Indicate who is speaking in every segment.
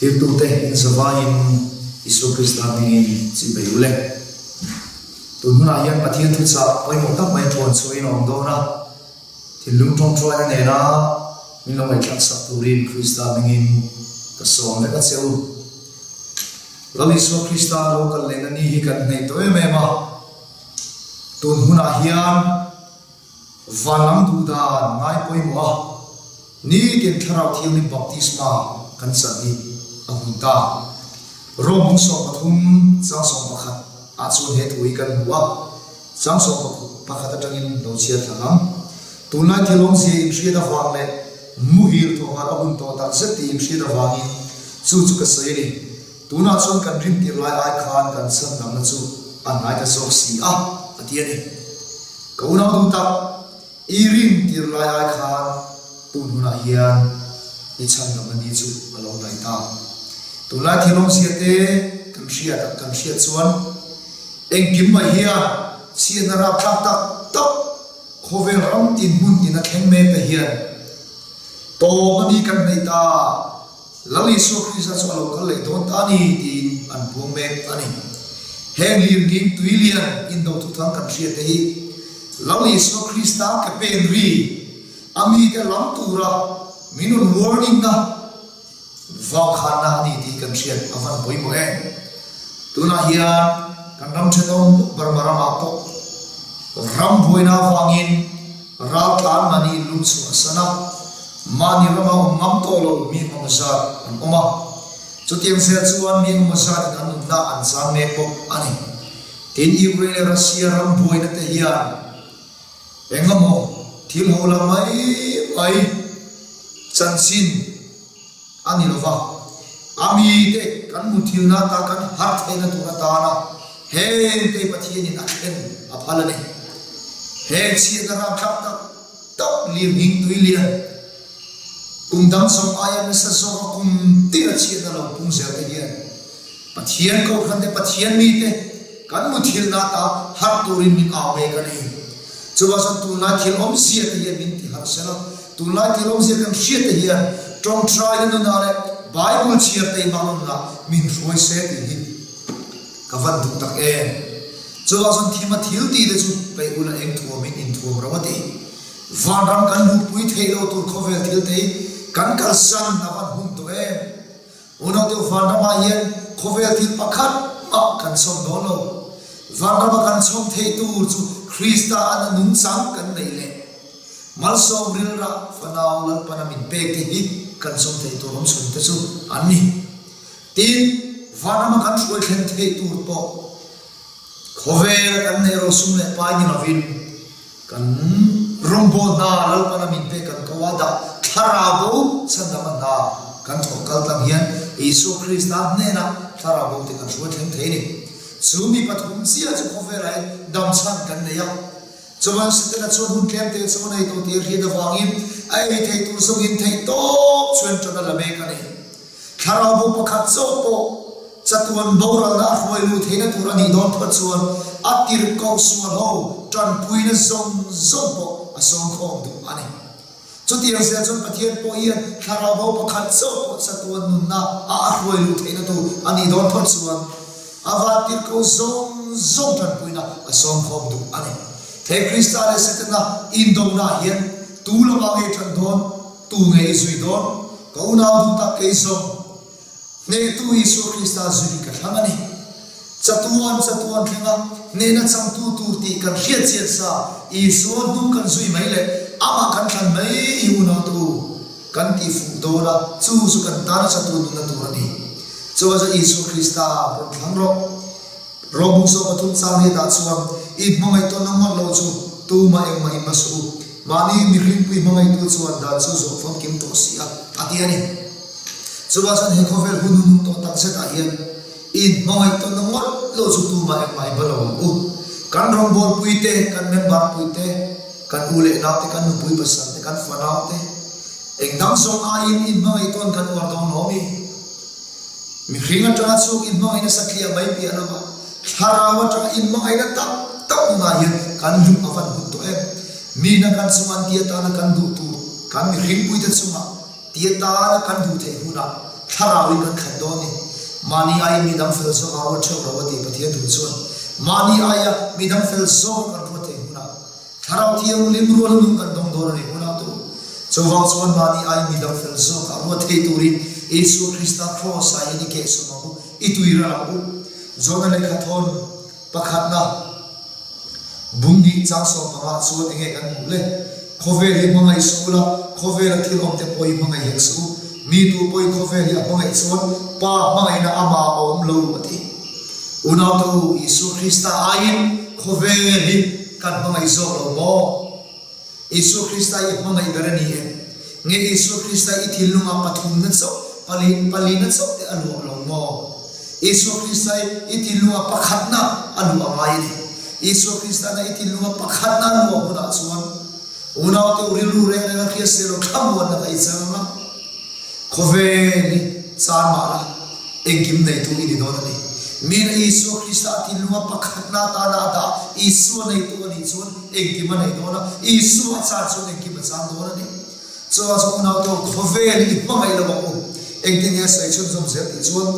Speaker 1: Tirtute inzavaiin Isua Krista hmingin chibai u le. Tun hunah hian Pathian thuchah pawimawh tak mai thuan chhuahin a awm dawn a, thinlung tawngtaina nena min lo ngaihthlak sak turin Krista hmingin ka sawm vek a che u. Lal Isua Krista lo kal lehna ni hi kan hnaih tawh em em a, tun hunah hian Van lam duh dan ngai pawimawh a, nitin Thlarau Thianghlim baptisma kan chan hi a hun ta. Rom bung 13 chang 11 ah chuan he thu hi kan hmu a, chang 11 atangin lo chhiar thlang ang. Tunlai thil awmzia inhriat avang leh muhil thawhar a hun tawh tak zet tih inhriat avangin chu chu ka sawi a ni. Tunah chuan kan rintir lai ai khan kan chhandamna chu a hnai ta zawk si a, a ti a ni. Ka unau duh tak, i rintir lai ai khan tun hunah hian i chhandamna ni chu a lo hnai ta. Tunlai thil awmzia te kan hriat kan hriat chuan engkim mai hian chhiatna rapthlak tak tak khawvel ram tin hmun tin a thleng mek te hian tawp a ni kan hnaih ta. Lal Isua Krista chu a lo kal leh dawn ta a ni tiin an puang mek a ni. Heng lirnging tui lian indo thuthang kan hriat te hi Lal Isua Krista ke pen ri a mite lam tura min rawn warning na vaukhanna a ni tih kan hriat a van pawimawh em. Tunah hian kan ram thenawm Burma ramah pawh ram buaina avangin Raltlan mahni lung chhuah san a, mahni rama awm ngam tawh lo mi engemaw zat an awm a. Chutiang zel chuan mi engemaw zatin an nunna an chan mek bawk a ni. Tin, Ukraine leh Russia ram buaina te hian engemaw thil ho la mai mai chanchin a ni lova, a mite kan muthilna ata kan harh theihna tur atana heng te Pathianin a thlen a phal a ni. Heng chhiatna ramthlak tak tak lirnghing tui lian kum dang zawng aia nasa zawka kum tir a chhiatna lo pung zel te hian Pathian kohhran te Pathian mite kan muthilna ata harh turin min au mek a ni. Chuvang chuan tunlai thil awmzia te hian min ti harh sela, tunlai thil awmzia kan hriat te hian tawngtaina nunah leh Bible chhiar teimah nunah min hruai se tih hi ka van duh tak em. Chuvang chuan thima thil tih te chu peih ula eng thuamin inthuam ro a ti. Vanram kan luhpui theih lo tur khawvel thil te hi kan kalsan a van hun tawh em. Unau deuh vanramah hian khawvel thil pakhat mah kan chhawm dawn lo. Vanrama kan chhawm theih tur chu Krista an a nungchang kan neih leh malsawm rilrah fanau Lalpana min pek te hi kan chhawm theih tur awmchhun te chu an ni. Tin, vanrama kan hruai thlen theih tur pawh Khawvela kan neih rosum leh pai ni lovin kan rawngbâwl hna Lalpana min pek kan ko a, dah thlarau bo chhandama hna kan thawk kal tlang hian Isua Krista hnenah thlarau bo te kan hruai thleng thei a ni. Chu mi pathum chiah chu khawvelah hian damchhan kan nei a. Chuan Setana chuan hun tlem te chu a nei tawh tih a hriat avangin a ei thei tur zawngin theih tawp chuan ṭan a la mek a ni. Thlarau bo pakhat zawk pawh chatuan boralna a hruai luh theihna tur a nih dawn phawt chuan a tirhkoh sual ho tanpuina zawng zawng pawh a sawmkhawm duh a ni. Chutiang zel chuan Pathian pawh hian thlarau bo pakhat zawk pawh chatuan nunna a a hruai luh theihna tur a nih dawn phawt chuan a van tirhkoh zawng zawng tanpuina a sawmkhawm duh a ni. He Krista leh Setana indona hian tu lamah nge tan dawn? Tu nge i zui dawn? Ka unau duh tak kei zawng Hnehtu Isua Krista zui ka thlang a ni. Chatuan chatuan thlenga hnehna changtu tur tih kan hriat chian sa Isua hnung kan zui mai leh amah kan thlan mai hi unau tu kan tih fuh dawn a, chu chu kan tana chatuan nunna tur a ni. Chuan chu Isua Krista rawn thlang rawh. Rawhbuk zawk pathum chang hi dah chuan i hmangaih tawn ang ngawt lo chu tumah engmah in hmasa u. Mahni mihringpui hmangaihtu chuan dan chu zawh famkim tawh si a, a ti a ni. Chuvah chuan he khawvel hun hun hun tawh tak zetah hian i hmangaih tawn ang ngawt lo chu tumah engmah i hma lo ang u. Kan rawngbawlpui te, kan member pui te, kan u leh nau te, kan nupui pasal te, kan fanau te, engdang zawng aiin i hmangaih tawn kan uar dawn lo mi? Mihring atanga chhung inhmangaihna satliah mai piah lamah thlarau atanga inhmangaihna tak tak nunah hian kan luh a van hun tawh em? Mina kan chunga an ti atana kan duh tur kan mihringpuite chunga ti atana kan duh theih hunah thlarauin kan khat. dawn ni. Mahni aiin mi dang fel zawk a ruat theuh lo a ti Pathian thu chuan. Mahni aia mi dang fel zawk a kan ruat theih hunah Thlarau Thianghlim rual nung kan dawng dawn a ni hunah tu. Chuvang chuan mahni aiin mi dang fel zawk a ruat thei turin Isua Krista Kraws ah hian i kehsawm ang u, i tuiral ang u. Jona lehkha thawn pakhatna. Bung hnih chang 15 chuan enge kan hmuh le? Khawvel hi hmangaih suh ula, khawvela thil awm te pawh hi hmangaih hek suh u. Mi tu pawhin khawvel hi a hmangaih chuan Pa hmangaihna amah a awm lo a ti. Unaute u, Isua Krista aiin khawvel hi kan hmangaih zawk lo maw? Isua Krista i hmangaih ber a ni em? Nge Isua Krista i thinlungah pathumna chauh, pali, palina chauh te a luah lo maw? Isua Krista i i thinlungah pakhatna a luah a ngai a ni. Isua Krista na i thinlungah pakhatna a luah hunah chuan unaute u rilru reng reng a hriat se lo thlamuanna kha i chang ang a. Khawvel hi chan mah la, engkim neitu i ni dawn a ni. Mina Isua Krista a thinlunga pakhatna atana a dah Isua neitu a nih chuan engkim a nei dawn a, Isua a chan chuan engkim a chan dawn a ni. Chuvang chuan unau te khawvel hi i hmangaih lo ang u. Engtin nge a sawi chhunzawm zel tih chuan,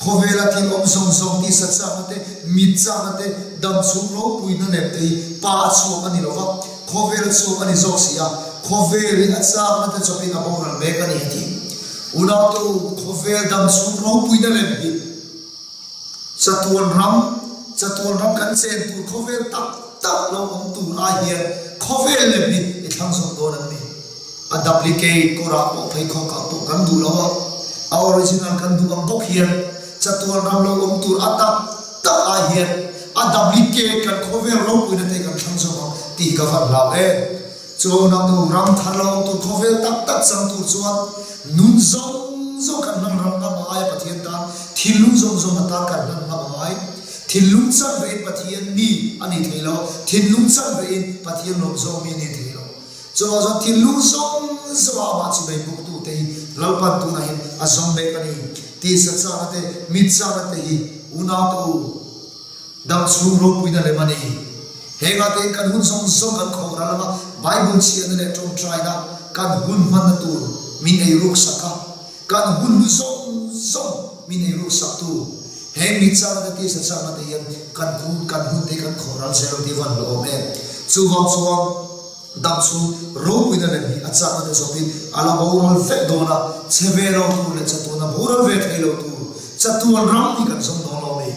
Speaker 1: khawvela thil awm zawng zawng tisa chakna te, mit chakna te, dam chhung ropuina lem te hi pa a chhuak a ni lo va, Khawvel a chhuak a ni zawk si a, khawvel hi a chakna te chawpin a boral mek a ni a ti. Unaute u, khawvel dam chhung ropuina lem hi chatuan ram, chatuan ram kan chen tur khawvel tak tak lo awm tur ai hian khawvel lem hi i thlang zawk dawn an ni. A duplicate kawrah pawh pheikhawkah pawh kan duh lo a, a original kan duh ang bawk hian chatuan ram lo awm tur a tak tak ai hian a duplicate kan khawvel ropuina te kan thlang zawk ang tih hi ka van hlau em. Chuan a nu ram thar lo awm tur khawvel tak tak chang tur chuan nun zawng zawng kan hman ram ngam angai a Pathian tan thinlung zawng zawng atan kan hman ngam angai. Thinlung chang vein Pathian mi a ni thei lo, thinlung chang vein Pathian lawm zawng mi a ni thei lo. Chuvang chuan thinlung zawng zawngah amah chibai buktute hi Lalpan tunah hian a zawng mek a ni. Tisa chakna te, mit chakna te hi unaute u dam chhung ropuina lem a ni. Hengah te hian kan hun zawng zawng kan khawh ral ang a, Bible chhiahna leh tawngtaina kan hun hmanna tur min ei ruk sak a, kan hun hlu zawng zawng min ei ruk saktu heng mit chakna te, tisa chakna te hian kan hun kan hun te hi kan khawh ral zel ang tih van hlauhawm em. Chuvang chuan. Dam chu ropuina lem hi a chakna te zawpin a la boral vek dawn a, chhe ve lo tur leh chatuana boral ve thei lo tur chatuan ram hi kan zawng dawn lo a ni.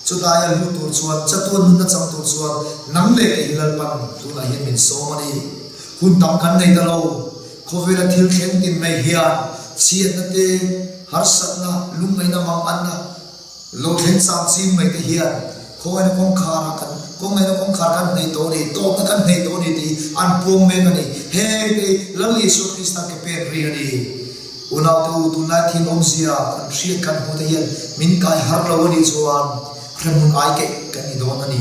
Speaker 1: Chutaia lut tur chuan chatuan nunna chang tur chuan nang leh kei hi Lalpan tunah hian min sawm a ni. Hun tam kan nei ta lo. Khawvela thil thleng tin mai hian chhiatna te, harsatna, lungngaihna manganna, Lo thleng chang ching mai te hian khawngaihna kawngkhar ah kan kawnghaihna kawngkhar kan hneih tawh a ni, tawpna kan hneih tawh a ni tih an puang mek a ni. Heng te hi Lal Isua Krista ke pek ri a ni. Unaute u, tunlai thil awmzia kan hriat kan hmuh te hian min kai har lo a nih chuan hremhmun ai keih kan ni dawn a ni.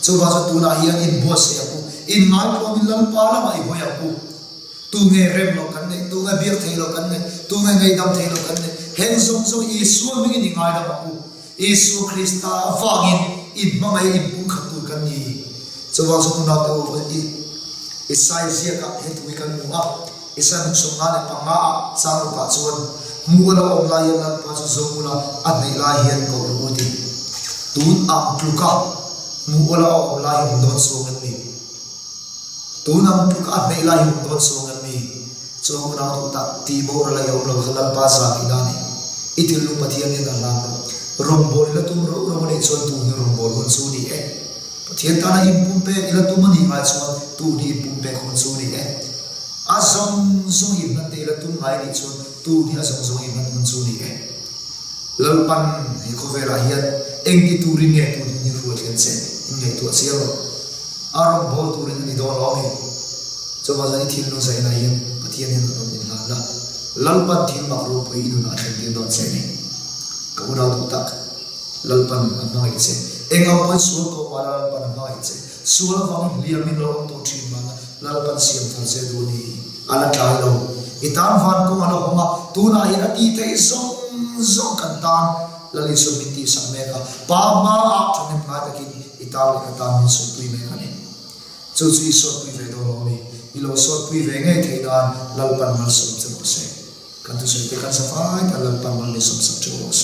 Speaker 1: Chuvang chuan tunah hian inbuatsaih ang u, inngaitluamin Lalpa lamah i hawi ang u. Tu nge rem loh kan neih, tu nge biak theih loh kan neih, tu nge ngaihdam theih loh kan neih, heng zawng zawng Isua hmingin i ngaidam ang u. Isua Krista avangin inhmangaih inpumkhat tur kan ni. Chuvang chuan unaute u, Isai ziakah he thu hi kan hmu a, Isai hmun 55 ah chang rukah chuan, Hmuh a lo awm lai hian Lalpa chu zawng ula, a hneih lai hian koh rawh u ti. Tun ang tluka hmuh a lo awm lai hi hmu dawn chuang em ni? Tun ang tluk a hneih lai hi awm dawn chuang em ni? Chuan unau duh tak, tih boral a i awm lo kha Lalpa zan i la ni. I thinlung Pathian hian a hlam lo. Rawngbâwl i la tum rauh rauh a nih chuan tun hi rawngbâwl hun chu ni e. Pathian tana inpumpek i la tum a nih ngai chuan tun hi inpumpek hun chu ni e. A zawng zawng inhman te i la tum ngai a nih chuan tun hi a zawng zawng inhman hun chu ni e. Lalpan he khawvelah hian engti turin nge tun hun hi hruai thlen che in ngaihtuah chiang rawh. A rawn bawl turin a ni dawn lo ami? Chuvang chuan i thilnu zainah hian Pathian hian a rawn inhlan la, Lalpan thil mak ropui i nunah a thlen tir dawn che a ni. Ka unau duh tak, Lalpan a hmangaih che. Eng ang pawhin sual tawh mah la Lalpan a hmangaih che. Sual avangin hliamin lo awm tawh thin mah la Lalpan siam thar che duh a ni. A la tlai lo. I tan van kawng a la hawng a, tunah hian a tih theih zawng zawng kan tan Lal Isua min tihsak mek a, Pa hmaah thahnem ngai takin i tan leh ka tan min sawtpui mek a ni. Chu chu i sawtpui ve dawn lo a ni. I lo sawtpui ve ngei theih nan Lalpan malsawm che rawh se. Kan thusawi te kan safai ta Lalpan mal min sawmsak teuh rawh se.